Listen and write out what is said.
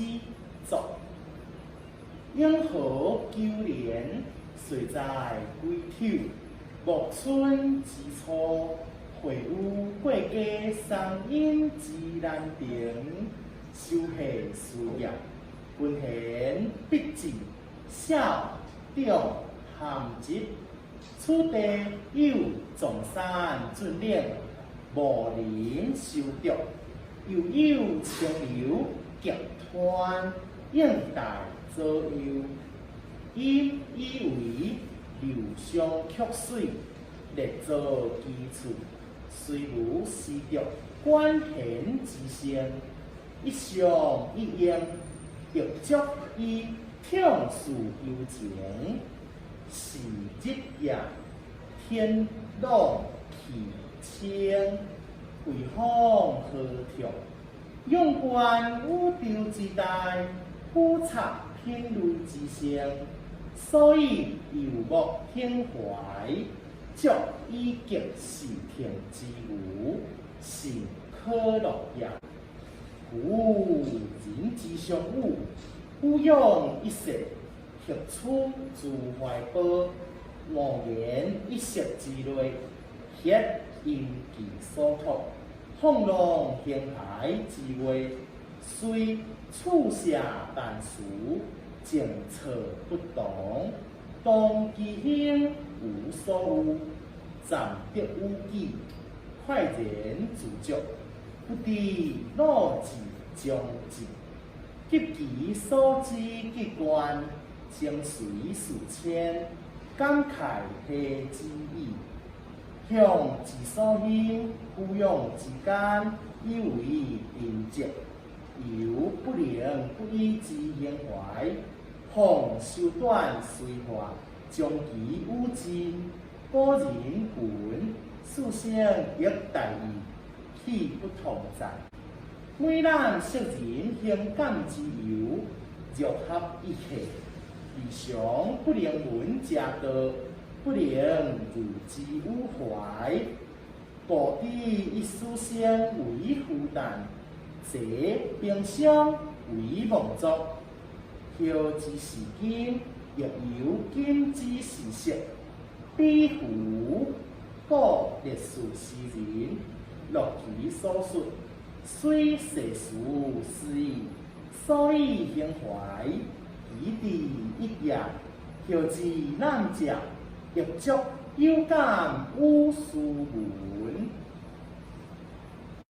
詩作。永和九年，歲在癸丑，暮春之初，會於過家松隱之蘭亭，修獻事業，群賢畢至，少長咸集。此地有崇山峻嶺，茂林修竹，又有清流急湍，映帶左右。因以為流觴曲水，列作其處，雖無詩作，管弦之聲，一相一應，亦足以暢敘幽情。是日夜，天朗氣清，惠風和暢，仰觀宇宙之大，俯察品類之盛，所以遊目騁懷，足以極視聽之娛，甚可樂也。故人之相與，俯仰一色，挹取諸懷抱，五言一色之類，歇陰其所託，放浪形骸之話，雖處下單詞，政策不同，當其興無所有，暫得與己，快然自足，不知老之將至。及其所知極觀，情隨事遷，感慨系之矣。向之所興，俯仰之間，以為沉寂，猶不能不以之興懷。況修短隨化，將其與盡。古人云：四生亦大異，豈不同哉？每覽昔人興感之由，糅合一氣，未嘗不能聞者道，不能寓之於懷。故知以死生為負擔，擇平常為妄作。後之視今，亦猶今之視昔。比乎古烈士詩人，樂其所述，雖世事思矣，所以興懷，其志一也。後之覽者，亦足有感於斯文。